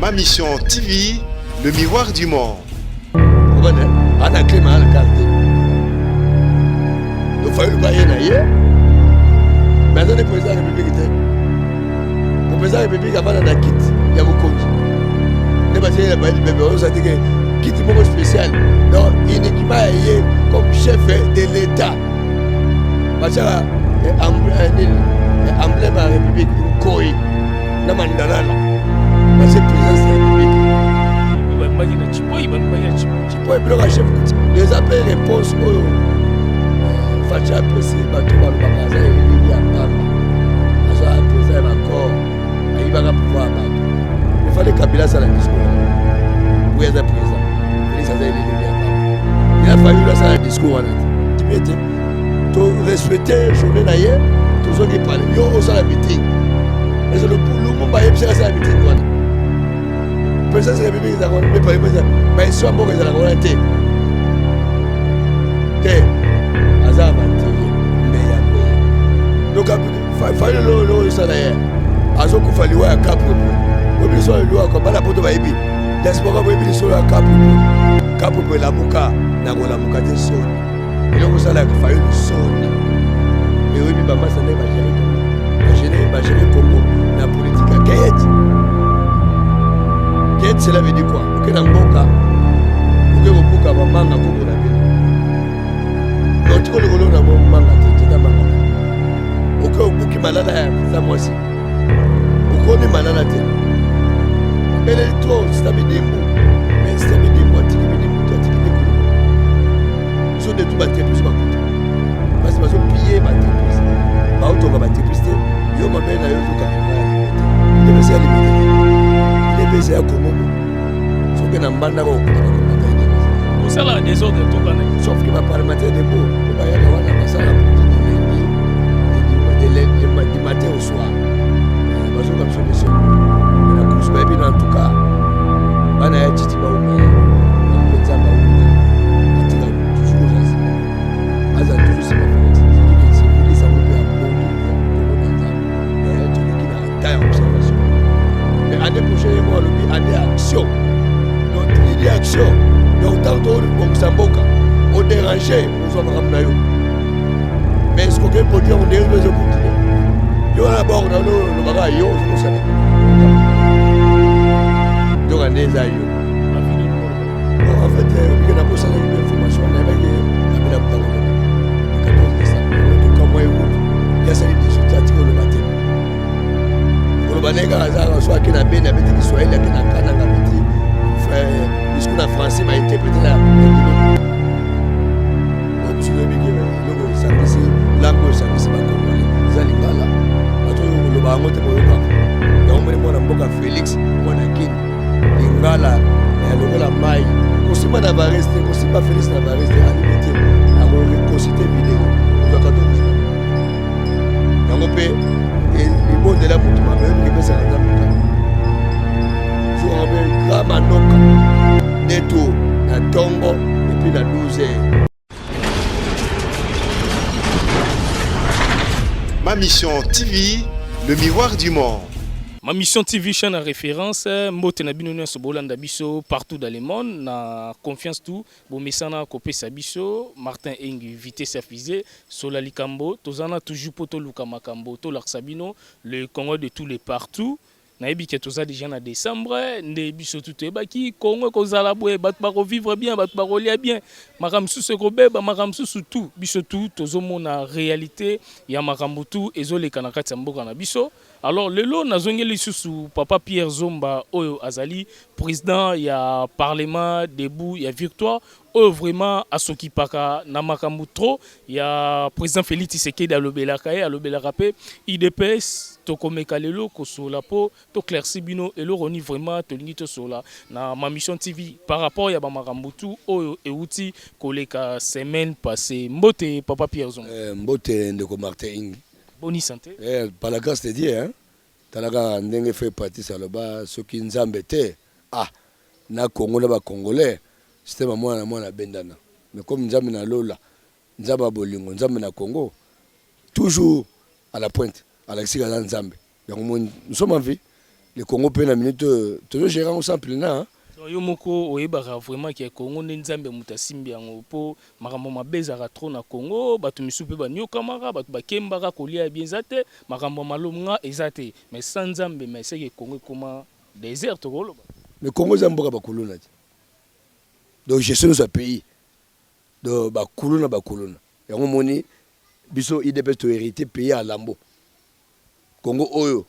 Ma Mission TV, le miroir du monde. Ana clé ana carte. Donc Fayulu baye na ye. Mais aza nde président ya République te. Po président ya République avanda na kiti ya mokonzi. Nde batie bayosa te ke kiti moko spécial. Donc uniquement ya ye comme chef de l'État. Batiaka nini emblème ya République nkoi na mandalala. Batie présidence ya République. Babimaki na Tshipoyi, babimaki na Tshipoyi. Tshipoyi biloko ya chef coutumier. Eza mpe réponse oyo Fatshi apesi bato balobaka aza elili ya pamba, aza président ya bacor, ayibaka pouvoir ya bato. Efale Kabila asala discours wana, oyo aza président Félix aza elili ya pamba. Ila Fayulu asala discours wana te, tipe te to respecte journée na ye, tozongi pale yo osala meeting. Eza Lumumba ayebisaka asala meeting wana. Présidence ya République ezalaka wana, mpe bainstitution ya mboka ezalaka wana te te. Aza aventurier, mbeya mbeya. Donc Fayulu lelo osala ye azokufa liwa ya kapupu. Oyebi lisolo ya liwa bana poto bayebi diaspora, boyebi lisolo ya kapupu. Kapupu elamuka na kolamuka te, soni eloko osala Fayulu soni. Mais oyebi bamasa ndenge bagere Congo, bagere Congo na politique ya kayete kayete. Cela veut dire quoi? Oke na mboka, oke kobuka bamanga koko na bino, otiko likolo na manga te, teta manga te, oke obuki malala ya za mwasi, okoni malala te, abeleli trop sita bidimbu. Mais sita bidimbu atiki bidimbu te, atiki likolo biso nde tu baentreprise bakuta basi bazopille baentreprise, baotonga baentreprise te. Yo mabe na yo ozokanga ya limete, idps ya limete te, idps ya Kongo. Soki na mbandaka okuta bakombata idps. Kosala désordre tokana. Sauf que baparlementaire debout po bayaka wana basala politique de lundi du matin au soir, bazoka biso biso na course bayebi na. En tout cas bana ya Titi baumela bango mpenza, baumela atika toujours kozala nsima, aza toujours nsima Félix. Surtout Félix yango mpe abongi Kongo na Nzambe. D'ailleurs toleki na temps ya observation, mais année prochaine ye moko alobi année action. Donc lidi action, donc ntango tobongisa mboka, odérange ozwa makambo na yo. Mais soki politique yango ndenge ezo continue, yo wana boko na olobaka yo ozokosala nzoka nde eza yo. En fait obike nabosanaki mpe information, nayebaki Kabila kutaka le 14 décembre. Tokamwa ekutu yasali 18, atiki oloba te, koloba ndenge kaka azalaka so ake na Beni abeti Kiswahili, ake na Kananga abeti discours na français bainterprete na biloko. Biso toyebi ke eloko esangisi langue, esangisi bacongolais eza lingala. Bato oyo koloba yango te boyokaka yango. Moni mwana mboka Félix, mwana Kini, lingala ya lokola mai. Kosimba na vares te, kosimba Félix na vares te, alimi te, akoconsulte video ozwaka to yango mpe libondela motu mabe oyebi epesaka Nzambe kaka jour mpe grand manoka nde na ntongo et puis na 12 heures. Ma Mission TV, le miroir du monde. Ma Mission TV, chaîne à référence, mbote na bino nyonso bolanda biso partout dans le monde na confiance tout bomesana kopesa biso. Martin Engi, vitesse ya fusée, sola likambo tozana toujours po toluka makambo tolakisa bino le Congo de tous les partout. Nayebi ke toza déjà na décembre nde biso tu toyebaki Congo ekozala boye, bato bakovivre bien, bato bakolia bien, makambo mosusu ekobeba, makambo mosusu tu biso tu tozomona réalité ya makambo tu ezoleka na kati ya mboka na biso. Alors lelo nazongeli lisusu papa Pierre Zomba oyo azali président ya Parlement debout ya Victoire, oyo vraiment asokipaka na makambo trop ya président Félix Tshisekedi, alobelaka ye, alobelaka mpe UDPS. Tokomeka lelo kosola mpo toclairci bino eloko ni vraiment tolingi tosola na Ma Mission TV par rapport ya bamakambo tu oyo euti koleka semaine passée. Mbote papa Pierre Zomba. Mbote ndeko Martin Ingi. Boni santé? Par la grâce de Dieu, hein? Talaka ndenge frère Patrice aloba, soki Nzambe te, ah, na Congo na bacongolais système mwana na mwana abendana. Mais comme Nzambe na lola, Nzambe ya bolingo, Nzambe na Congo toujours à la pointe, alakisika aza Nzambe yango moni nous sommes en vie. Le Congo mpe na minute oyo tozogérer yango sans plena. Donc yo moko oyebaka vraiment ke Congo nde Nzambe moto asimbi yango, mpo makambo mabe ezalaka trop na Congo. Bato misusu mpe banyokamaka, bato bakembaka, kolia ya bien eza te, makambo ya malonga eza te. Mais sans Nzambe, mais seke Congo ekoma désert, tokoloba. Mais Congo eza mboka bakuluna te. Donc gestion nyonso ya pays, donc bakuluna, bakuluna yango. Omoni biso UDPS tohérité pays ya lambo Congo oyo.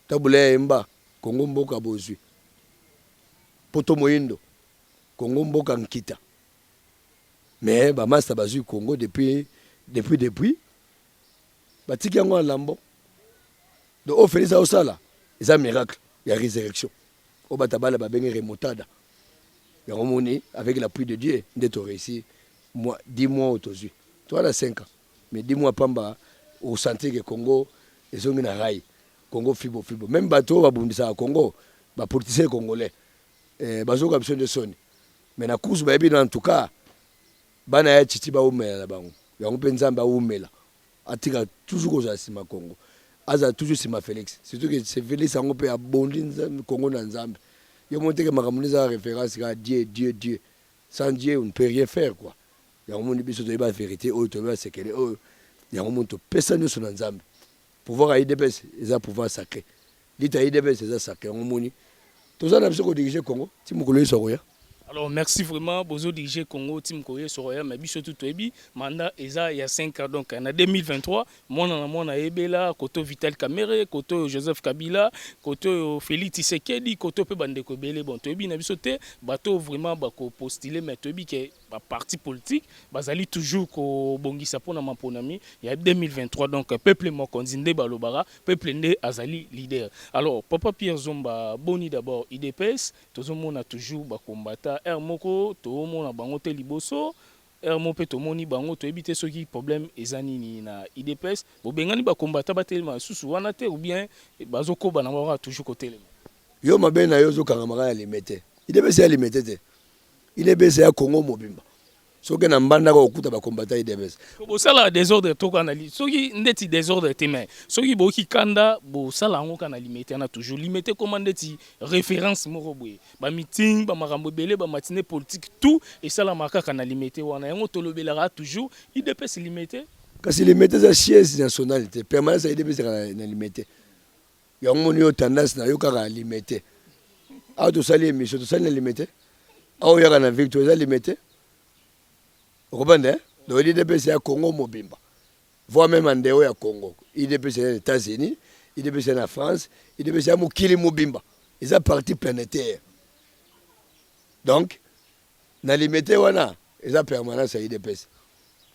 Tabula ya yemba Congo mboka bozwi, poto moyindo, Congo mboka nkita. Mais bamaster bazwi Congo depuis batiki yango ya lambo. Donc oyo Félix aosala eza miracle ya résurrection oyo bato bala babenge remontada. Yango moni, avec l'appui de Dieu nde toréussi moi 10 mois oyo tozwi. Toza na 5 ans, mais 10 mois pamba, osentir ke Congo ezongi na rail. Congo fibo fibo. Même bato oyo babundisaka Congo, bapoliticien congolais, bazoka biso nde soni. Mais na course bayebi na, en tout cas bana ya Titi baumela na bango. Yango mpe Nzambe aumela, atika toujours kozala nsima Congo, azala toujours nsima Félix. Surtout que c'est Félix yango mpe abondi Congo na Nzambe. Yo moni teke makambo nde ezaka référence kaka Dieu, Dieu, Dieu. Sans Dieu, on ne peut rien faire, quoi. Yango moni biso toyeba vérité oyo, toyeba sekele oyo. Yango moni topesa nyonso na Nzambe. Pouvoir ya UDPS eza pouvoir sacré, lita ya UDPS eza sacré. Yango moni toza na biso kodirige Congo ti mokolo nyonso akoya. Alors merci vraiment. Bozo diriger Congo ti mokolo yesu akoya, mais biso tu toyebi mandat eza ya 5 ans. Donc na 2023, mwana na mwana ayebela koto Vital Kamerhe, koto oyo Joseph Kabila, koto oyo Félix Tshisekedi, koto mpe bandeko ebele. Bon, toyebi na biso te bato vraiment bakopostule, mais toyebi ke baparti politique bazali toujours kobongisa mpona maponami ya 2023. Donc peuple mokonzi nde balobaka, peuple nde azali leader. Alors papa Pierre Zomba, boni d'abord UDPS? Tozomona toujours bakombata aire moko, toomona bango te liboso aire moko mpe tomoni bango. Toyebi te soki problème eza nini na UDPS. Bobengani bakombata batelema lisusu wana te, ou bien bazokoba na bango toujours kotelema? Yo mabe na yo, ozokangamaka ya Limete. UDPS ya Limete te, UDPS ya Congo mobimba. Soki na mbandaka okuta bakombata UDPS. Bosala désordre toka na soki ndeti désordre te, mais soki boyoki kanda, bosala yango kaka na Limete wana. Toujours Limete koma ndeti référence moko boye. Bameeting, bamakambo ebele, bamatinée politique, tout esalamaka kaka na Limete wana. Yango tolobelaka toujours UDPS Limete. Kasi Limete eza siège national te, permanence ya UDPS kaka na Limete. Yango moni yo tendance na yo kaka ya Limete. Awa tosali émission, tosali na Limete. Awa oyaka na Victoire, eza Limete. Okobanda. Donc UDPS ya Congo mobimba, voire même en dehors ya Congo. UDPS ya États-Unis, UDPS ya na France, UDPS ya mokili mobimba, eza parti planétaire. Donc na Limete wana eza permanence ya UDPS,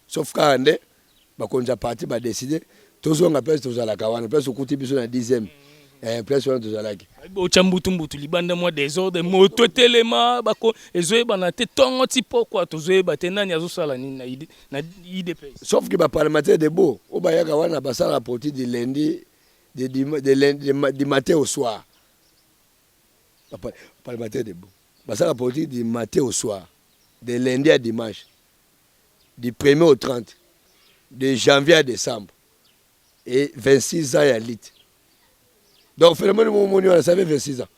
sauf kaka nde bakonzi ya parti badécider tozonga place tozalaka wana, place okuti biso na 10e place wana tozalaki. Otya mbutu-mbutu libanda, mwa désordre, moto etelema, bako ezoyebana te. Ntongo ti pokwa tozoyeba te nani azosala nini na UDPS. Sauf que baparlementaire debout oyo bayaka wana basalaka politique du lundi, de lundi, du matin au soir. Parlementaire debout basalaka politique du matin au soir, de lundi à dimanche, du 1er au 30, de janvier à décembre, et 26 ans ya lutte. Donc phénomène momoni wana, ça fait 26 ans.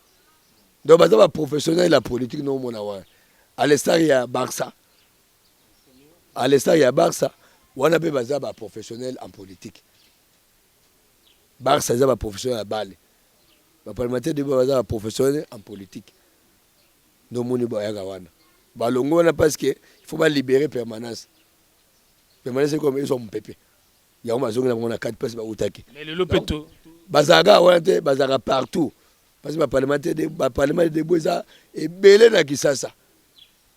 Donc baza baprofessionnel ya politique. Nomona wana à l'instar ya Barça, à l'instar ya Barça wana mpe baza baprofessionnel en politique. Barça eza baprofessionnel ya bale, baparlementaire debout baza baprofessionnel en politique. Nde omoni bayaka wana, balongo wana parce que il faut balibérer permanence. Permanence ekoma ezwa mopepe, yango bazongi na bango na kati place bautaki. Mais lelo mpe to Bazalaka wana te, bazalaka partout, parce que baparlementaire debout eza ebele na Kisasa.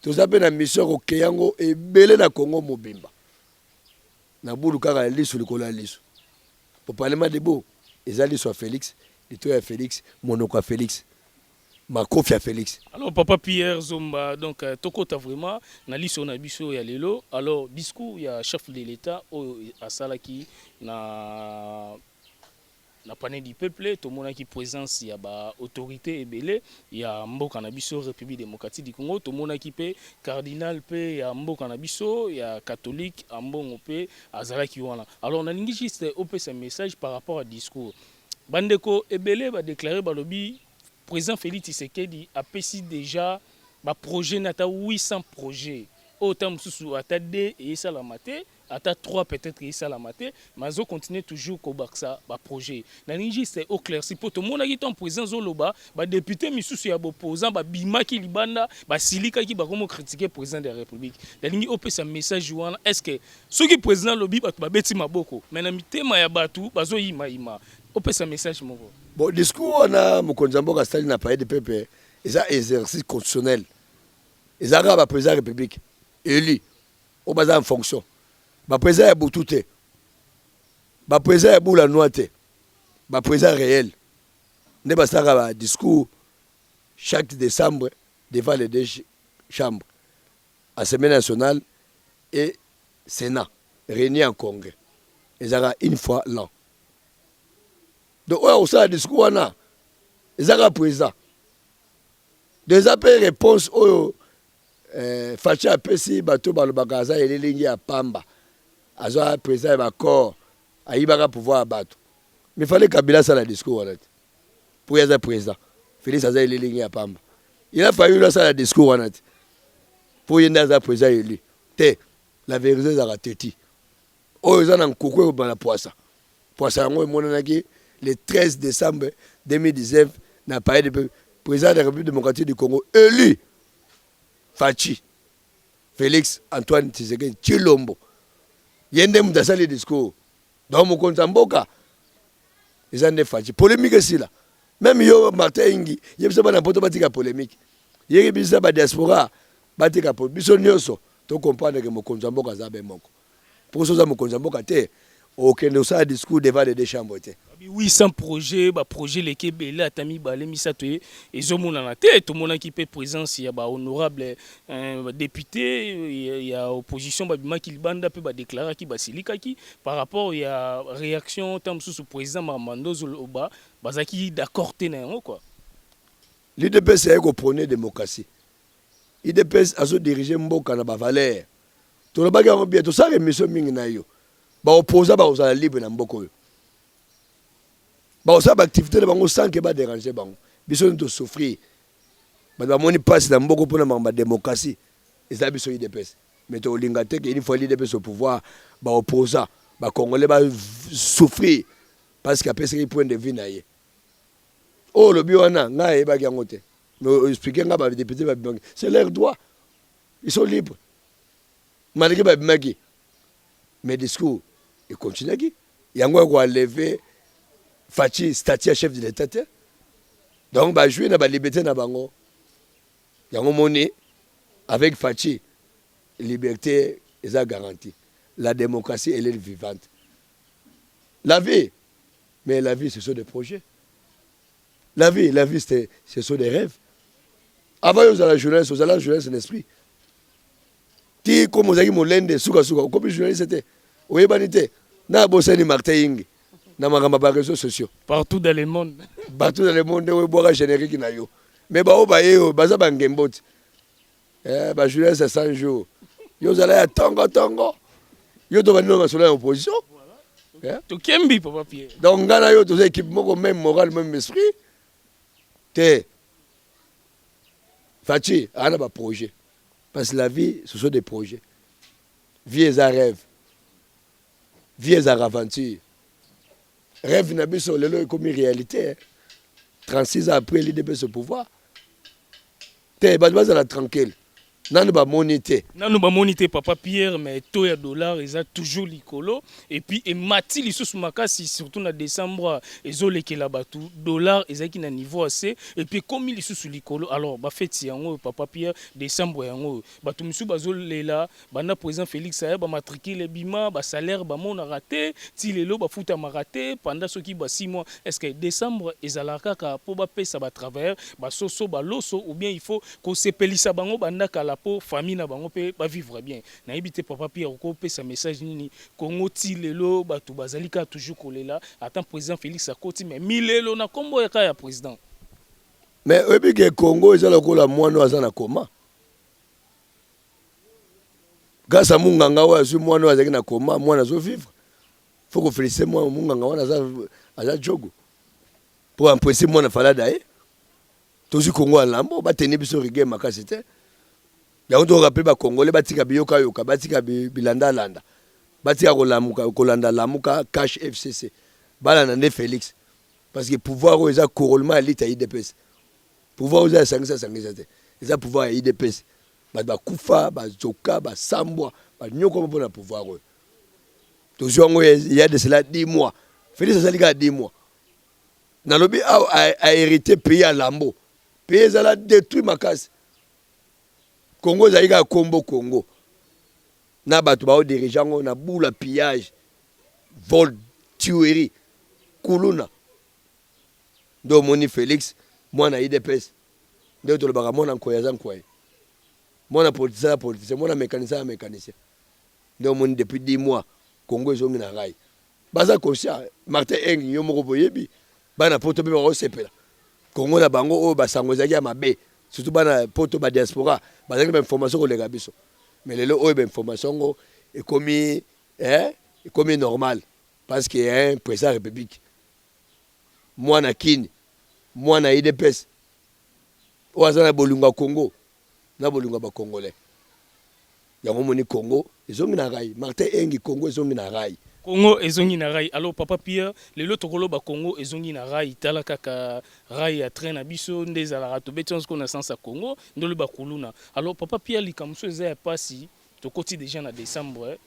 Toza mpe na mission ya kokea yango ebele na Congo mobimba, na bulu kaka ya liso likolo ya liso, po parlement debout eza liso ya Félix, lito ya Félix, monoko ya Félix, makofi ya Félix. Alors papa Pierre Zomba, donc tokota vraiment na liso na biso ya lelo. Alors discours ya chef de l'État oyo asalaki na Palais du peuple, tomonaki présence ya baautorité ebele ya mboka na biso République démocratique du Congo. Tomonaki mpe cardinal mpe ya mboka na biso ya catholique, Ambongo, mpe azalaki wana. Alors nalingi juste opesa message par rapport à discours. Bandeko ebele badéclarer, balobi Président Félix Tshisekedi apesi déjà ba projet na ata 800 projets oyo ta mosusu ata 2 esalama te, ata 3 peut-être esalama te, mais azo continuer toujours kobakisa ba projet. Nalingi juste éclairci mpo tomonaki ntango président azoloba, badéputé misusu ya baopposant babimaki libanda, basilikaki, bakomo critiquer président de la République. Nalingi opesa message wana. Est ce que soki président alobi, bato babeti maboko, mais na mitema ya bato bazoyimayima? Opesa message moko. Bon, discours wana mokonzi ya mboka asali na Palais de Peuple eza exercice constitutionnel. Eza kaka baprésident ya République élu oyo baza en fonction, baprésident ya butu te, baprésident ya bula noa te, baprésident réel nde basalaka badiscours chaque décembre devant les deux chambres, Assemblée nationale et Sénat réunis en congrès. Ezalaka une fois l'an. Donc oyo akosala discours wana eza kaka président. Donc eza mpe réponse oyo Fatshi apesi bato balobaka aza elilingi ya pamba, aza président ya baaccord, ayibaka pouvoir ya bato. Mais fallait Kabila asala discours wana te mpo ye aza président. Félix aza elilingi ya pamba. Il a fallu asala discours wana te mpo ye nde aza président élu te. La vérité ezalaka teti oyo eza na nkuku ekobima na poisa. Poisa yango emonanaki le 13 décembre 2019 na Palais de Peuple. Président de la République démocratique du Congo élu, Fatshi Félix Antoine Tshisekedi Tshilombo, ye nde moto asali discours. Donc mokonzi ya mboka eza nde Fatshi. Polémique esila. Même yo Martin Ingi, ye biso bana Poto batika polémique, yeki biso badiaspora batika po biso nyonso tocomprendre ke mokonzi ya mboka aza be moko. Mpo so oza mokonzi ya mboka te, okende osala discours devant les deux chambres te. 800 projet, baprojet eleki ebele, ata mibale misato ezomonana te. Tomonaki mpe présence ya bahonorable député ya opposition, babimaki libanda mpe badéclaraki, basilikaki par rapport ya réaction. Ntango mosusu président makambo ozoloba, bazalaki d'accord te na yango quoi. L'UDPS aye koprôner démocratie. UDPS azodirige mboka na bavaleur. Tolobaki yango bien, tosalaka émission mingi na yo. Baopposant bakozala libre na mboka oyo, bakosala baactivité na bango sans ke badérange bango. Biso nde tosouffrir, bato bamoni mpasi na mboka mpona makambo ya démocratie eza biso UDPS. Mais tokolinga te ke une fois l'UDPS au pouvoir, baopposant bacongolais basouffrir parce que apesaki point de vue na ye. Oyo olobi wana, ngai ayebaki yango te, mais explique ngai. Badéputé babimaki, c'est leur droit, ils sont libres. Malgré babimaki, mais discours econtinuaki. Yango ekoenlever Fatshi statut ya chef de l'État te. Donc bajouir na baliberté na bango. Yango moni, avec Fatshi, liberté eza garantie. La démocratie, elle est vivante. La vie, mais la vie, ce sont des projets. La vie, la vie, ce sont des rêves. Avant yo ozala journaliste, ozala journaliste na esprit ti komo ozalaki molende. Sukasuka okomi journaliste te, oyebani te. Na bosani Martin Ingi na makambo ya baréseaux sociaux. Partout dans le monde. Partout dans le monde ndenge oyebwaka générique na yo. Mais bao baye oyo baza bangembo ti bajournaliste ya 100 jours. Yo ozala ya ntongo ntongo, yo tobandi na masolo ya opposition. Tokembi, papa Pierre. Donc ngai na yo toza équipe moko, même moral, même esprit te. Fatshi aza na baprojet parce que la vie, ce sont des projets. Vie eza rêve, vie ezalaka aventure. Rêve na biso lelo ekomi réalité 36 ans après l'UDPS au pouvoir te. Bato bazala tranquille, nanu bamoni te. Nanu bamoni te, papa Pierre. Mais taux ya dollar eza toujours likolo et puis emati lisusu makasi, surtout na décembre ezolekela bato. Dollar ezalaki na niveau assez et puis ekomi lisusu likolo. Alors bafeti yango oyo, papa Pierre, décembre yango oyo, bato misusu bazolela. Banda président Félix aya, bamatricule ebima, basalaire bamonaka te ti lelo, bafutamaka te pendant soki ba 6 mois. Est ce que décembre ezalaka kaka mpo bapesa batravailleur basoso, baloso, ou bien il faut kosepelisa bango banda kala mpo famille na bango mpe bavivre bien? Nayebi te, papa Pierre, okopesa message nini? Kongo ti lelo bato bazali kaka toujours kolela. Ata président Félix akoti, mais milelo na nkombo ya kaka ya président. Mais oyebi ke Congo eza lokola mwana oyo aza na coma. Grâce a munganga oyo azwi mwana oyo azalaki na coma, mwana azovivre. Faut koféliciter mwana munganga wana, aza jogo mpo en principe mwana falada ye. Tozwi Congo ya lambo, bateni biso rigueur makasi te. Yango to rappeler ba Congolais batika biyokayoka, batika bilandalanda, batika kolamuka, kolanda Lamuka, Cash, FCC. Balanda nde Felix. Parce que pouvoir oyo eza couronnement ya lutte ya UDPS. Pouvoir oyo eza ya sangisa sangisa te. Eza pouvoir ya UDPS. Bato bakufa, bazoka, basambwa, banyokwama mpo na pouvoir oyo. Tozwi yango il y a de cela 10 mois. Felix azali kaka 10 mois. Nalobi awa a hérité pays ya lambo. Pays ezala détruit makasi. Congo ezali kaka kombo Congo. Na bato bao diriger yango na bula pillage, vol, tuerie, kuluna. Nde omoni Felix mwana UDPS. Nde tolobaka mwana nkoyi aza nkoyi. Mwana politicien aza politicien, mwana mécanicien aza mécanicien. Nde omoni depuis 10 mois Congo ezongi na rail. Baza conscient Martin Eng yo moko boyebi bana poto mpe bakosepela Congo na bango oyo basango ezalaki ya mabe surtout bana poto ba diaspora bazalaki ba information koleka biso mais lelo oyo ba information yango ekomi eh, ekomi normal parce que un président ya république mwana Kin, mwana UDPS oyo aza na bolingo ya Congo na bolingo ya ba Congolais. Yango omoni Congo ezongi na rail. Martin Engi, Congo ezongi na rail. Congo ezongi na rail. Alors papa Pierre, lelo tokoloba Congo ezongi na rail, tala kaka rail ya train na biso nde ezalaka tobeti yango sikoyo na sens ya Congo nde oloba kuluna. Alors papa Pierre, likambo mosusu eza ya pasi, tokoti dejà na décembre,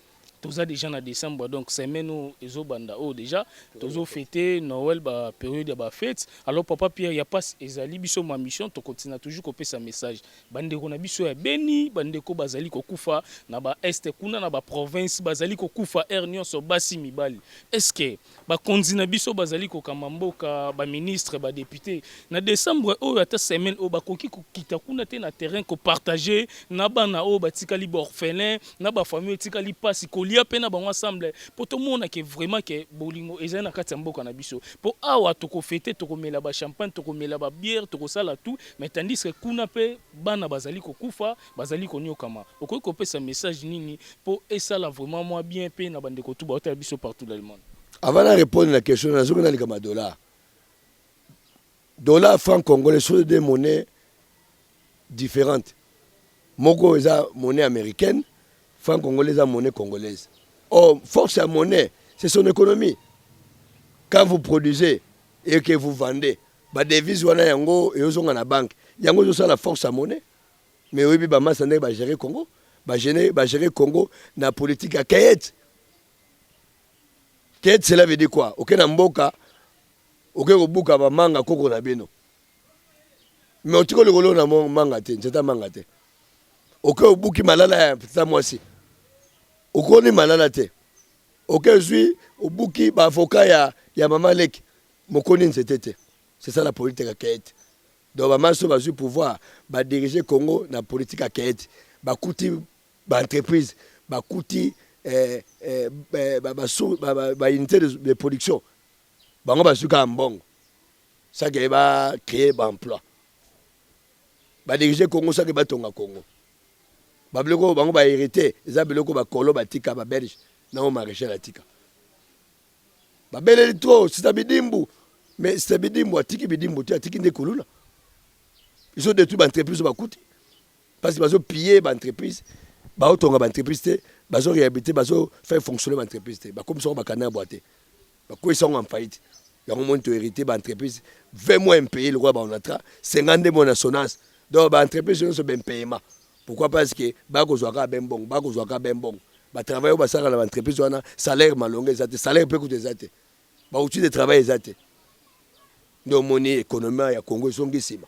toza déjà na décembre, donc semaine oyo ezobanda oyo déjà tozo fêter Noël, ba période ya ba fête. Alors papa Pierre, ya pasi ezali biso ma mission tokotina toujours kopesa message bandeko na biso ya Beni, bandeko bazali kokufa na ba est kuna na ba province, bazali kokufa heure nyonso, basi, mibali. Est-ce que bakonzi na biso bazali kokamba mboka, ba ministre, ba député, na décembre oyo ata semaine oyo bakoki kokita kuna te na terrain kopartager na bana oyo batikali baorphelin, na bafamille etikali mpasi, kolia mpe na bango ensemble, mpo tomona ke vraiment ke bolingo ezali na kati ya mboka na biso? Mpo awa tokofêter, tokomela bachampagne, tokomela babière, tokosala tout, mais tandis que kuna mpe bana bazali kokufa, bazali koniokama. Okoki kopesa message nini mpo esala vraiment mwa bien mpe na bandeko tu baotala biso partout dans le monde? Avant na répondre na question, nazoki na likambo ya dollar. Dollar, franc congolais sont deux monnaies différentes. Moko eza monnaie américaine, franc congolais eza monnaie congolaise. Or, force ya monnaie, c'est son économie. Quand vous produisez et que vous vendez, badevise wana yango ezozonga na banque, yango ezosala force ya monnaie. Mais oyebi bamasa ndenge bagérer Congo, bagérer Congo na politique ya cueillette. Cueillette, cela veut dire quoi? Oke na mboka, oke kobuka bamanga koko na bino, mais otiki likolo na manga te, nzete manga te. Oke obuki malala ya tata mwasi, okoni malala te. Oke zwi obuki baavocat ya mama leki, mokoni nzete te. C'est ça la politique ya cueillette. Donc bamasi oyo bazwi pouvoir, badirige Congo na politique ya cueillette. Bakuti baentreprise, bakuti baunité de production, bango bazwi kaka mbongo sans que bacréer baemploi. Badirige Congo sans que batonga Congo. Babiloko oyo bango bahérité eza biloko bakolo batika, babelge nango maréchal atika. Babeleli trop sita bidimbu, mais sita bidimbu atiki bidimbu te, atiki nde kuluna. Ils ont détruit baentreprise oyo bakuti parce que bazopiller baentreprise, baotonga baentreprise te, bazoréhabilité, bazofaire fonctionner baentreprise te, bakomisa yango bakana bwa te, bakweyisa yango en faillite. Yango moni tohérité baentreprise 20 mois impayé lokola baonatra, 52 mois na Sonas. Donc baentreprise nyonso baimpayement. Pourquoi? Parce que bakozwa kaka bembongo, bakozwa kaka bembongo. Batravail oyo basalaka na baentreprise wana, salaire malongo eza te, salaire mpe kutu eza te, baoutil de travail eza te. Nde omoni économie ya Congo ezongi nsima.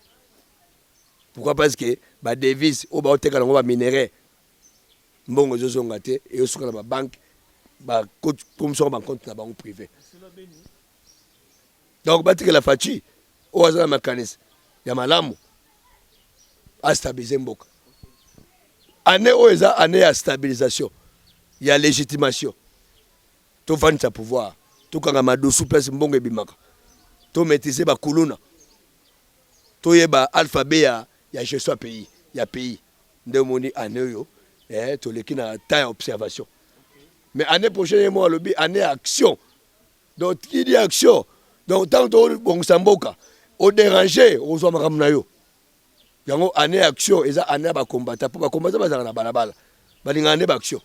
Pourquoi? Parce que badevise oyo baoteka nango baminerai, mbongo ezozonga te, eyosuka na babanke, bakomisango bacompte na bango privé. Donc batikela Fatshi oyo aza na makanisi ya malamu astabilize mboka. Année oyo eza année ya stabilisation, ya légitimation. Tofandisa pouvoir, tokanga madusu place mbongo ebimaka, tomaîtrise bakuluna, toyeba alphabet ya gestion ya pays, ya pays. Nde omoni année oyo toleki na temps ya observation, mais année prochaine ye moko alobi année ya action. Donc qui dit action, donc ntango tobongisa mboka, odérange, okozwa makambo na yo. Yango année ya action eza année ya ba combattants po ba combattants bazalaka na balabala balingaka nde ba action.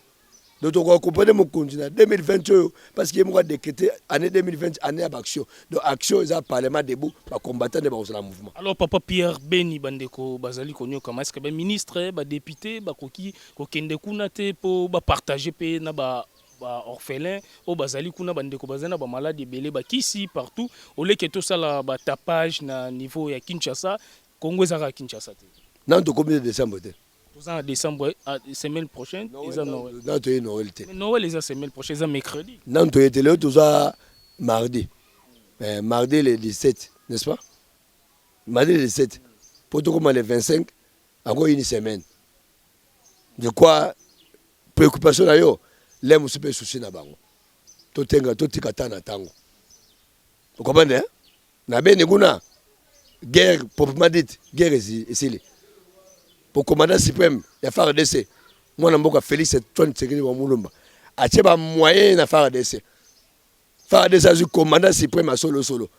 Donc toko accompagner mokonzi na 2020 oyo parce que ye moko a decrete année 2020 année ya ba action. Donc action eza parlement debout, ba combattants nde bakozala mouvement. Alors papa Pierre Beni bandeko bazali konyokama est-ce que ba ministres ba deputes bakoki kokende kuna te po ba partager pe na ba ba orphelins oyo bazali kuna bandeko bazali na ba maladi ebele ba kisi partout au lieu que tosala ba tapage na niveau ya Kinshasa Congo eza kaka Kinshasa te. Nanu tokomi na decembre te. Toza na decembre semaine prochaine eza Noël. Nanu toye Noël te. Mais Noël eza semaine prochaine eza mercredi. Nanu toye te lelo toza mardi. Eh, mardi le 17, n'est-ce pas? Mardi le 17. Po tokoma le 25 encore une semaine. De quoi préoccupation na yo le mosusu pe souci na bango. Totenga totika ta na tango. Okomprendre hein? Na beni kuna guerre proprement dite guerre esili po commandant supreme ya FARDC mwana mboka Felix Antoine Tshisekedi wa Mulumba atie ba moyens na FARDC. FARDC azwi commandant supreme ya solo solo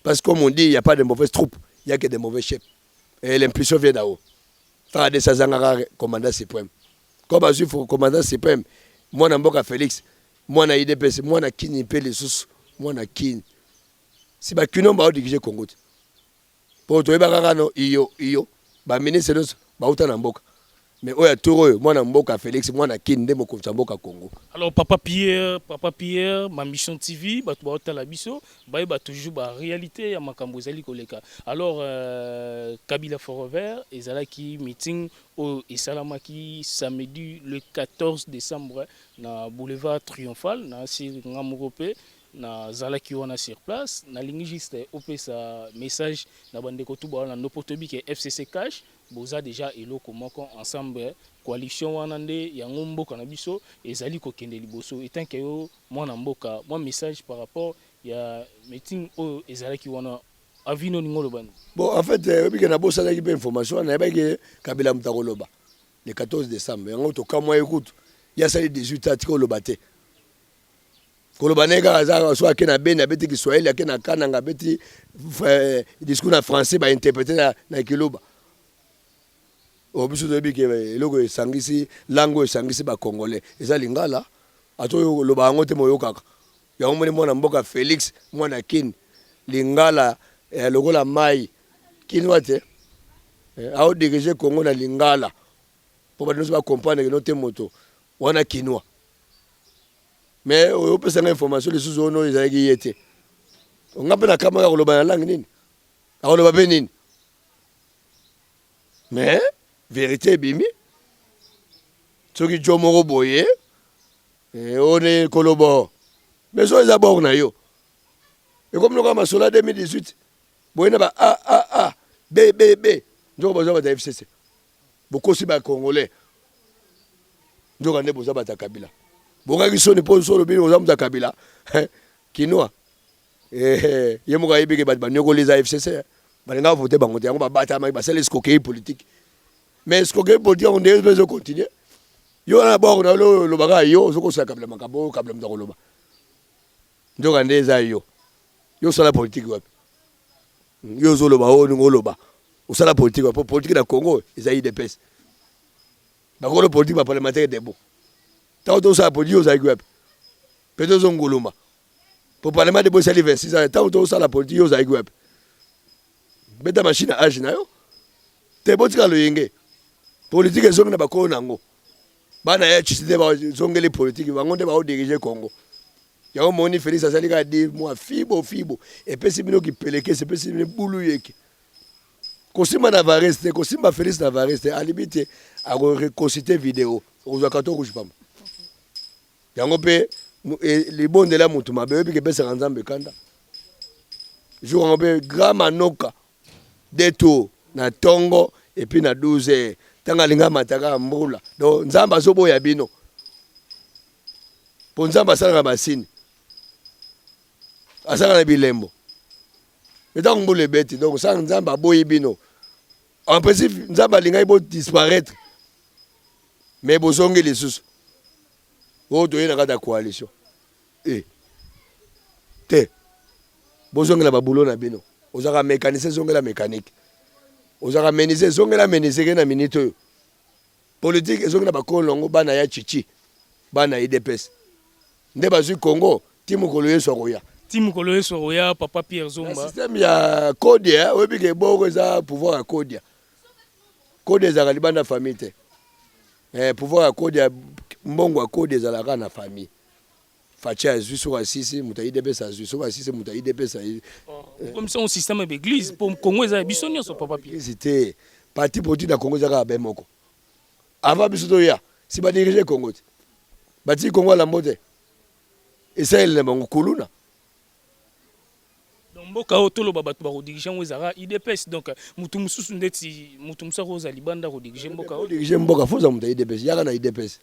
parce que comme on dit il y a pas de mauvaise troupe, il y a que de mauvais chefs et l'impulsion vient d'en haut. FARDC azangaka commandant supreme comme azwi commandant supreme mwana mboka Felix mwana UDPS mwana Kin mpe lisusu mwana Kin si ba kinois bao diriger Congo te po toyeba kaka no iyo iyo ba ministre nyonso bauta na mboka mais oyo ya tour oyo mwana mboka Felix mwana Kin nde mokonzi ya mboka Congo. Alors papa Pierre, papa Pierre, ma mission TV, bato baotala biso, bayeba toujours ba réalité ya makambo ezali koleka. Alors euh, Kabila Forever ezalaki meeting oyo esalamaki samedi le 14 décembre na boulevard Triomphal na si nga moko pe Na zalaki wana sur place, na lingi juste opesa message na ba ndeko tout ba landa po toyebi ke FCC cash boza dejà eloko moko ensemble coalition wana nde yango mboka na biso ezali ko kende liboso etant que yo mwana mboka mwa message par rapport ya meeting oyo ezalaki wana avis no olingi oloba nini? Bon en fait oyebi ke na bosanaki pe information wana nayebaki ke Kabila mutu akoloba le 14 decembre yango tokamwa ye kutu ye asali 18 ans atika oloba te. Koloba naye kaka aza soki ake na Beni abeti kiswahili ake na Kananga abeti eh, discours na français ba interprete na, na kiluba. Oyo biso toyebi ke eloko esangisi langue oyo esangisi ba congolais eza lingala ata oyo oloba yango te moyokaka yango moni mwana mboka Felix mwana Kin lingala eh, lokola mayi kinois te eh, ao diriger Congo na lingala po bato nyonso ba comprendre ke no te moto wana kinois. Mais oyo opesa nga information lisusu ono ezalaki ye te. Nga pe nakamwaki akoloba na langue nini? Akoloba pe nini? Mais verite ebimi. Soki djo moko boye eh, one kolobo. Mais soki eza bord na yo. Ekomi lokola masolo ya 2018. Boye na ba A A A B B B. Nzoka boza bato ya FCC. Bokosi ba congolais. Nzoka nde boza bato ya Kabila. Bokaki soni po solo bino boza moto ya Kabila. Kinois. Eh, ye moko ayebi ke bato banyokoli eza FCC. Balingaka vote bango te yango babatamaki basala escroquerie politique. Mais escroquerie politique yango ndenge mpe ezo continuer. Yo wana bord na yo olobaka yo ozokosela Kabila makambo oyo Kabila moto akoloba. Nzoka nde eza yo. Yo osala politique wapi? Yo ozoloba oyo olingi oloba. Osala politique wapi? Po politique na Congo eza UDPS. Bakolo politique ba parlementaire debout. Tango tosala politique ozalaki wapi? Pe tozo nguluma. Po parlement debout esali 26 ans. Tango tosala politique yo ozalaki wapi? Beta machine à âge na yo. Te botika loyenge. Politique ezongi na bakolo na yango. Bana ya HCC nde bazongeli politique, bango nde bao diriger Congo. Yango moni Felix asali kaka 10 mois fibo fibo epesi bino kipelekese epesi bino bulu yeke. Kosimba na Vares te, kosimba Felix na Vares te, alibi te ako reconsulter video, okozwa carton rouge pamba. Yango pe e, libondela mutu mabe oyebi ke epesaka Nzambe kanda. Jour yango pe grand manoka deux tours na tongo et puis na 12 heures ntango alingi amata kaka mbula donc nzambe azoboya bino mpo nzambe asalaka basini asalaka na bilembo me ntango mbula ebeti donc sala nzambe aboyi bino en principe nzambe alingaki bo disparaître mais bozongi lisusu oyo toye na kati ya coalition Eh te bozongela ba boulot na bino ozalaka mecanicien zongela mecanique. Ozalaka menuisier, zongela menuisier ke na minute oyo. Politique ezongi na ba kolongo bana ya Tshitshi, bana ya udps nde bazui Congo ti mokolo Yesu akoya. Ti mokolo Yesu akoya papa Pierre Zomba. Na système ya kodia oyebi ke boko eza pouvoir ya kodia. Kodia ezalaka libanda famille te. Eh, pouvoir ya kodia mbongo ya kodia ezalaka na famille. Fatshi azui soki asisi moto ya udps azui soki asisi moto ya udps azui. Okomisa yango système ya ba eglise po Congo eza ya biso nionso papa Pierre. Eglise te parti politique na Congo eza kaka be moko avant biso toya si ba diriger Congo te batiki Congo alambo te esaleli na bango kuluna. Donc mboka oyo toloba bato bako diriger yango ezalaka udps donc mutu mususu ndeti mutu mususu akozala libanda ko diriger mboka oyo. Diriger mboka faut ozala moto ya udps yaka na udps.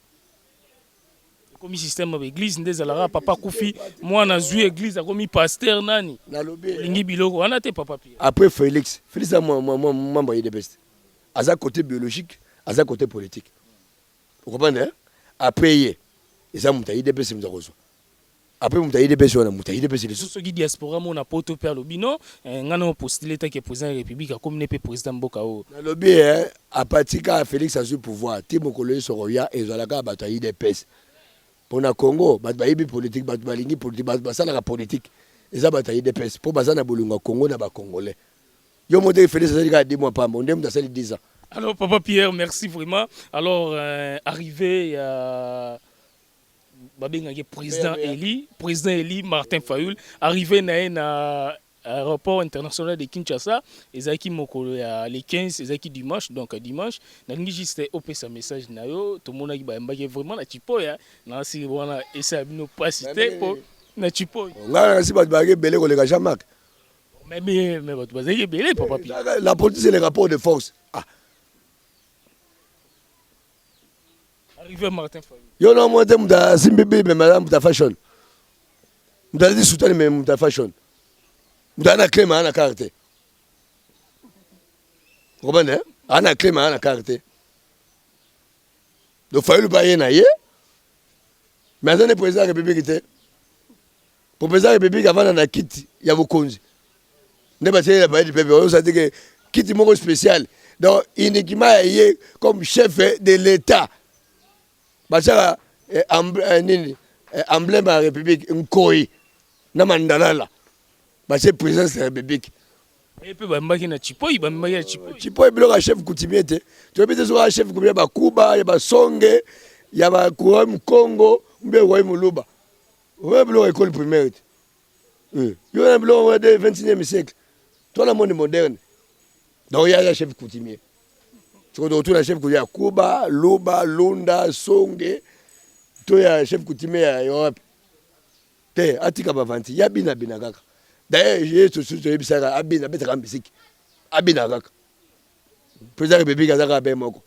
Ekomi système ya ba eglise nde ezalaka papa akufi mwana azui eglise akomi pasteur nani Nalobi olingi biloko wana te papa Pierre. Après Felix, Felix aza membre ya udps te. Aza cote biologique, aza cote politique. O comprendre hein? Après ye eza moto ya udps moto akozwa. Après moto ya udps wana moto ya udps lisusu. Soki diaspora mona poto pe alobi non eh, nga na postuler tant que président ya république akomi ne pe président mboka oyo. Nalobi eh, à partir kaka Felix azui pouvoir ti mokolo Yesu akoya ezala kaka bato ya udps. Pona Congo bato bayebi politique, bato balingi politique, bato basalaka politique eza bato ya udps po baza na bolingo ya Congo na ba congolais. Yo moko te Felix asali kaka 10 mois pamba, nde moto asali 10 ans. Alors papa Pierre, merci vraiment. Alors euh, arrivé ya babengaki président Eli, président Eli Martin Fayulu, arrivé na ye na aéroport international de Kinshasa, ezalaki mokolo ya le 15, ezalaki dimanche, donc dimanche, nalingi juste opesa message na yo, tomonaki bayambaki vraiment na Chipoya, na siki wana esala bino pasi te po na Chipoya. Ngai nasi bato bayaki ebele koleka Jean-Marc. Mais mais mais bato bazalaki ebele papa Pierre. La politique c'est le rapport de force. Ah. Arrivé Martin Fayulu. Yo na moi te moto asimbi bible mais aza moto ya fashion. Moto alati soutane mais moto ya fashion. Moto aza na clé mais aza na carte te. Okomprendre hein? Aza na clé mais aza na carte te. Donc Fayulu mpe aye na ye mais aza nde président ya république te. Po president ya republique avanda na kiti ya bokonzi nde batieli na palais du peuple oyo sati ke kiti moko spécial donc uniquement ya ye comme chef de l'état batiaka eh, eh, nini eh, emblème ya république nkoi na mandalala batie présidence ya république. Ye mpe bamemaki na Chipoi, bamemaki na Chipoi. Chipoi biloko ya chef coutumier te. Toyebi te soki chef coutumier ya bakuba, ya basonge, ya ba royaume Congo, mbe royaume Luba. Oyo biloko ya ecole primaire te. Eh, yo na biloko wana de 21e siècle. Toi na monde moderne. Donc ya ya chef coutumier. Sikoyo tokotuna chef coutumier ya Kuba, Luba, Lunda, Songe to ya chef coutumier ya wapi? Te, atika bavanti, ya bina bina kaka. D'ailleurs, ye tosusu toyebisaka abina abetaka misiki. Abina kaka. Président République aza kaka be moko.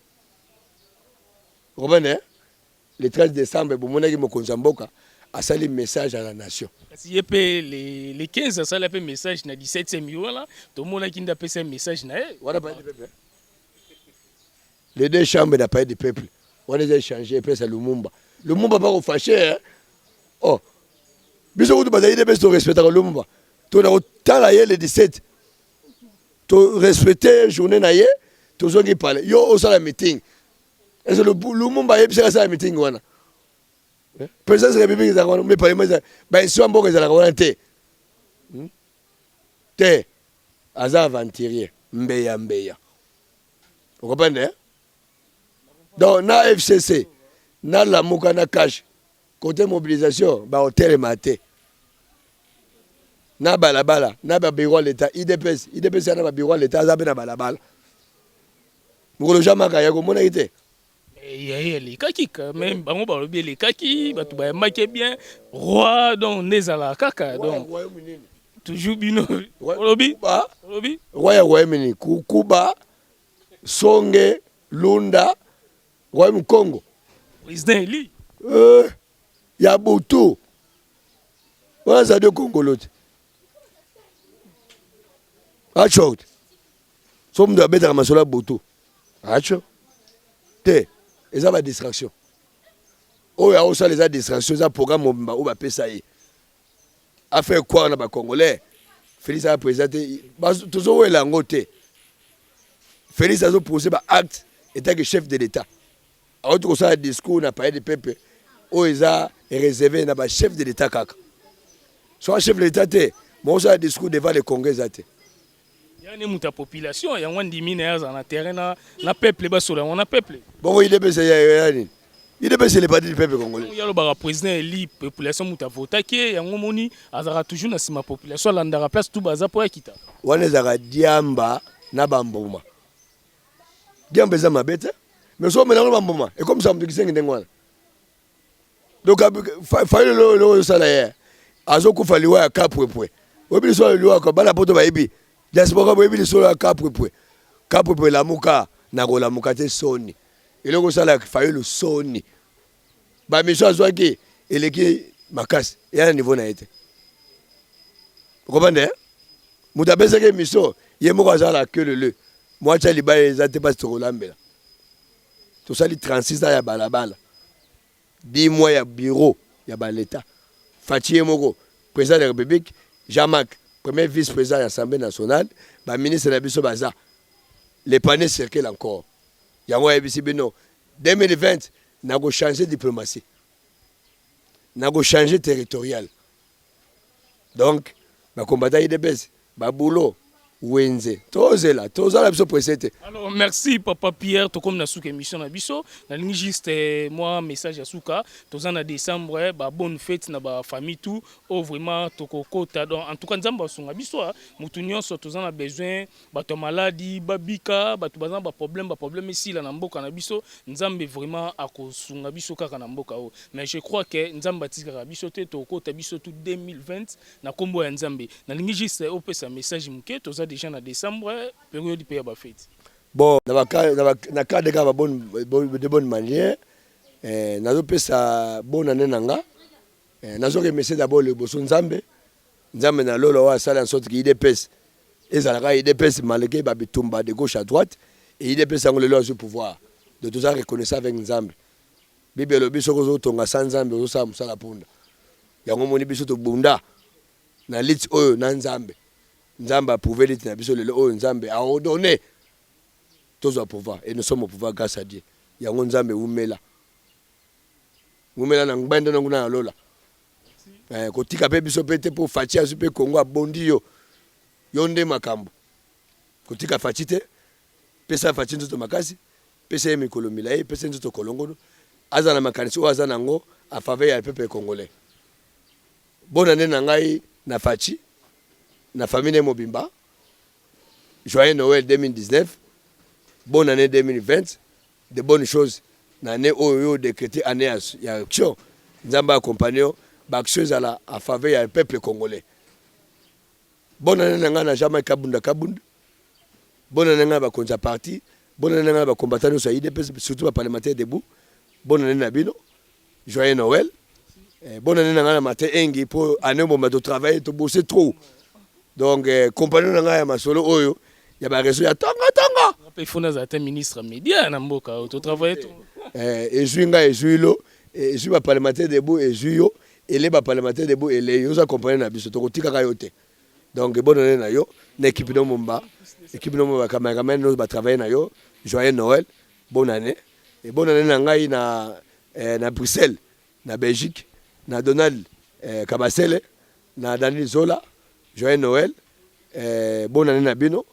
Okomprendre? Le 13 decembre bomonaki mokonzi ya mboka asali message à la nation. Kasi ye pe le 15 asala pe message na 17e wana tomonaki nde apesa message na ye. Wana palais du peuple. Les deux chambres na palais du peuple. Wana eza échanger epesa Lumumba. Lumumba ba ko fâcher hein. Oh. Biso kutu bazali nde biso respectaka Lumumba. To na kotala ye le 17. To respecter journée na ye, tozongi palais. Yo osala meeting. Est-ce que Lumumba ayebisaka asala meeting wana? Eh? Présidence ya République ezalaka wana, mais parlement ezalaka, ba institution ya mboka ezalaka wana te. Hmm? Te. Aza aventurier, mbeya mbeya. Vous comprenez? Hein? Donc na FCC, na Lamuka na cash, côté mobilisation, ba otelema te. Na balabala, na ba bureau ya l'État, IDPS, IDPS ya na ba bureau ya l'État aza pe na balabala. Mokolo Jean Marc ayaki omonaki te? Ye elekaki quand même bango balobi elekaki bato bayambaki bien roi donc nde ezalaka kaka donc toujours bino olobi olobi roi ya royaume nini kuba songe lunda royaume congo président eli euh, ya butu wana aza de kongolo te achot So mutu abetaka masolo ya butu acho te eza ba distraction oyo aosala eza distraction eza programme mobimba oyo bapesa ye a faire croire na ba congolais Felix aza président te tozowela yango te. Félix azopose baacte en tant que chef de l'État. Awuti kosala discours na Palais du Peuple oyo eza réservé na bachef de l'État kaka. So chef de l'État te mokosala discours devant le Congrès eza te. Yani moto ya population yango andimi na ye azala na terrain na peuple, basola yango na peuple. Bongo UDPS ya nini? UDPS, le parti du peuple congolais. Ye alobaka président eli population, moto avotaki ye. Yango moni azalaka toujours na nsima population, alandaka place tu baza mpo akita. Wana ezalaka diamba na bambuma. Diamba eza mabe te, mais so omelango na bambuma, ekomisaka moto kisengi ndenge wana. Donc Fayulu eloko ozosala, ye azokufa liwa ya kapwepwe. Oyebi lisolo liwa bana poto bayebi, diaspora boyebi lisolo ya kapwepwe. Kapwepwe lamuka na kolamuka te, soni eloko osala Fayulu, soni. Bamission azwaki eleki makasi, eya na niveau na ye te. Okobanda moto apesaki mission, ye moko azala kelele mwatya libaya eza te. Mpasi tokolambela, tosali 36 ans ya balabala, 10 mois ya bureau ya baleta. Fatshi ye moko président de la République, Jean-Marc premier vice président ya Assemblée nationale, baministre na biso baza, le panier circule encore. Yango ayebisi bino 2020 nakochange diplomatie, nakochange territorial. Donc bakombata UDPS, babulo wenze, tozela, tozala biso presse te. Alors merci papa Pierre, tokomi na suka émission na biso. Nalingi juste moi message ya suka. Toza na décembre, ba bonne fête na ba famille tout oyo vraiment tokokota. Donc en tout cas Nzambe asunga biso, motu nyonso toza na besoin, bato ya maladi babika, bato baza na baproblème, baproblème esila na mboka na biso. Nzambe vraiment akosunga biso kaka na mboka oyo. Mais je crois que Nzambe atikaka biso te. Tokokota biso tout 2020 na nkombo ya Nzambe. Nalingi juste opesa message moke, toza déjà na décembre, période mpe ya bafete. Bon, na cadre kaka de bonne manière, nazopesa bonne année na nga. Nazo remercier d'abord liboso Nzambe, Nzambe na lolo oyo asala en sorte que UDPS ezalaka UDPS malgré babitumba de gauche à droite. Et UDPS yango lelo azwi pouvoir, donc toza reconnaissant avec Nzambe. Bible elobi soki ozotonga sa Nzambe, ozosala mosala punda. Yango omoni biso tobunda na lutte oyo na Nzambe. Nzambe approuve lutte na biso. Lelo oyo Nzambe aordonne tozwa pouvoir et nous sommes au pouvoir grâce à Dieu. Yango Nzambe umela, umela na ngbende na kuna na lola. Kotika mpe biso mpe te, mpo Fatshi azwi mpe Kongo, abondi yo, yo nde makambo. Kotika Fatshi te, pesa Fatshi nzoto makasi, pesa ye mikolo milai, pesa ye nzoto kolongono, aza na makanisi oyo aza nango a faveur ya peuple congolais. Bona nde na ngai na Fatshi na famille ne mobimba, joyeux Noël 2019, bonne année 2020, de bonnes choses na année oyo yo décrété année ya action. Nzambe accompagne yo, baaction ezala a faveur ya peuple congolais. Bonne année na ngai na Jean-Marc Kabunda Kabund, bonne année na ngai na bakonzi ya parti, bonne année na ngai na bacombattant nyonso ya UDPS, surtout baparlementaire debout. Bonne année na bino, joyeux Noël. Bonne année na ngai na Martin Engi, mpo année obomba totravaille, tobosse trop. Donc compagnon na ngai ya masolo oyo ya bareseau ya tongo tongo. Mpe fo nazala te ministre média na mboka oyo totravaille to. Ezwi ngai, ezwi lo, ezwi baparlementaire debout, ezwi yo ele baparlementaire debout, ele yo oza compagnon na biso, tokotikaka yo te. Donc bonne année na yo na équipe no momba, équipe no momba, cameraman nyonso batravaille na yo. Joyeux Noël, bonne année. Et bonne année na ngai na Bruxelles, na Belgique, na Donald Kabasele, na Daniel Zola, joyeux Noël, bonne année na bino.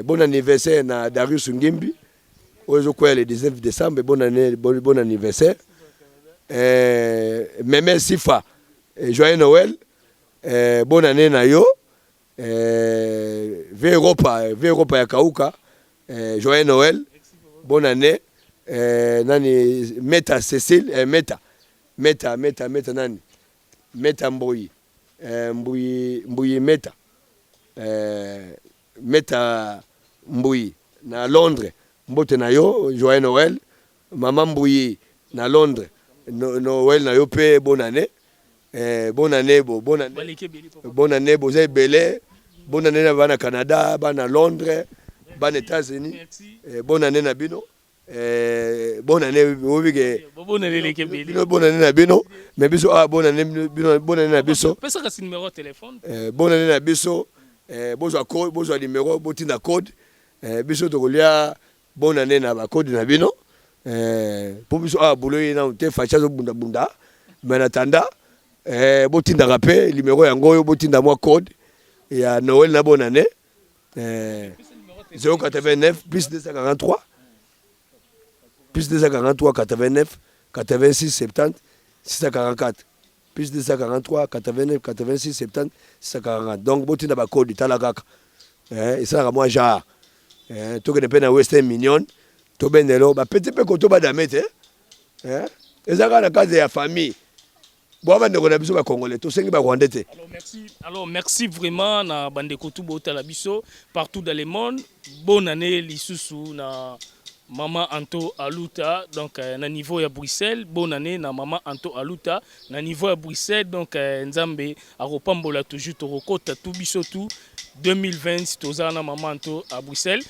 Bon anniversaire na Darius Ngimbi oyo ezokwea le 19 décembre. Bonne année, bon anniversaire. Meme Sifa, joyeux Noël, bonne année na yo. Ve Europa, ve Europa ya Kauka, joyeux Noël, bonne année. Nani Meta Cécile, Meta Meta Meta Meta nani Meta Mbuyi, Mbuyi Mbuyi Meta, Meta Mbuyi na Londres, mbote na yo, joyeux Noël. Mama Mbuyi na Londres, no, Noël na yo mpe bonne année. Bonne année bo, bonne année. Baleki ebele, papa. Bonne année, boza ebele. Bonne année na bana Canada, bana Londres, bana États-Unis. Merci. Bonne année na bino. Bonne année oyebi ke bonne année eleki ebele. Bino bonne année na bino, mais biso awa bonne année bino, bonne année na biso. Pesaka si numéro ya téléphone. Bonne année na biso. Bozwa code, bozwa numéro, botinda code. Eh, biso tokolia bonne année na bakode na bino eh, mpo biso awa boulot ye nanu te. Faci azobundabunda, mais na tanda eh, botindaka mpe numéro yango oyo, botinda mwa code ya Noël na bonne année eh, 089 plus 243 plus 243 89 86 70 644, plus 243 89 86 70 644. Donc botinda bacode, tala kaka eh, esalaka mwa genre eh, tokende mpe na Western Union, tobendelo bapeti mpe koto badame te eh, eza kaka na cadre ya famille. Boa bandeko na biso bacongolais, tosengi barwandais te. Alors merci, alors merci vraiment na bandeko tu botala biso partout dans le monde. Bonne année lisusu na Mama Anto Aluta, donc na niveau ya Bruxelles. Bonne année na Mama Anto Aluta na niveau ya Bruxelles. Donc Nzambe akopambola toujours, tokokota tu biso tu 2020 toza na Mama Anto à Bruxelles.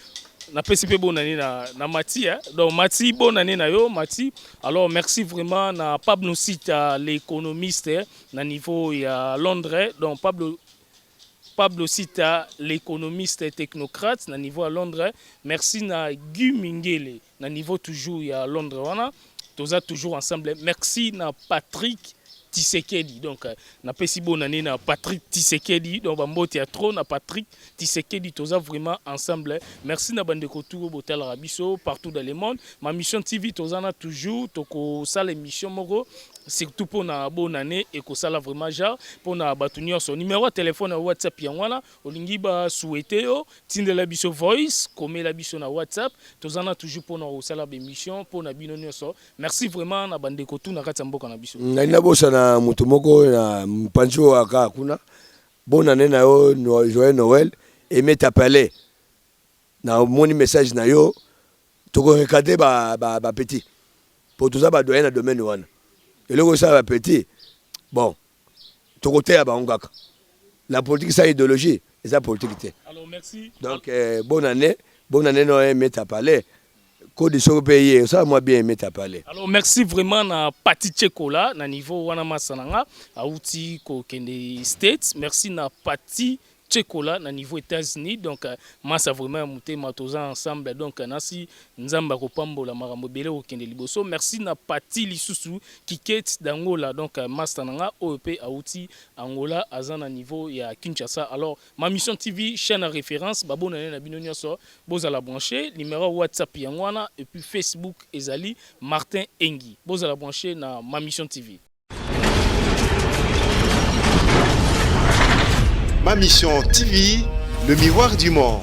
Napesi mpe bonne année na Mati, hein? Donc Mati, bonne année na yo Mati. Alors merci vraiment na Pablo Sita l'économiste na niveau ya Londres. Donc Pablo Sita l'économiste technocrate na niveau ya Londres. Merci na Guy Mingele na niveau toujours ya Londres wana, toza toujours ensemble. Merci na Patrick Tshisekedi. Donc napesi bonne année na Patrick Tshisekedi. Donc bambote ya trop na Patrick Tshisekedi, toza vraiment ensemble. Merci na bandeko tu botalaka biso partout dans le monde. Ma Mission TV, toza na toujours, tokosala émission moko surtout mpona bonne année, ekosala vraiment genre mpona bato nyonso. Numéro ya telefone ya WhatsApp yango wana, olingi basouhaiter yo, tindela biso voice, komela biso na WhatsApp. Toza na toujours mpona kosala baémission mpona bino nyonso. Merci vraiment na bandeko tu na kati ya mboka na biso. Ngai nabosana moto moko na mopanzi oyo aka kuna. Bonne année na yo, joyeux Noël. Aimé tapale, namoni message na yo. Tokorecadrer bapetits po toza badoyen na domaine wana. Eloko osala bapetits, bon, tokoteya bango kaka. La politique sans idéologie eza politique te. Alors merci. Donc bonne année, bonne année no Aimé Tapale. Kodi soki mpe ye osala mwa bien, Aimé Tapale. Alors merci vraiment na Pati Chekola na niveau wana, masa na nga auti kokende States. Merci na Pati Chekola na niveau États-Unis. Donc masa vraiment ya motema, toza ensemble. Donc nasi Nzambe akopambola makambo ebele kokende liboso. Merci na Pati lisusu Kiket d'Angola. Donc master na nga oyo mpe auti Angola, aza na niveau ya Kinshasa. Alors Ma Mission TV, chaîne à référence, babonane na bino nyonso, bozala branché. Numéro WhatsApp yango wana, et puis Facebook ezali Martin Engi. Bozala branché na Ma Mission TV. Ma Mission TV, le miroir du monde.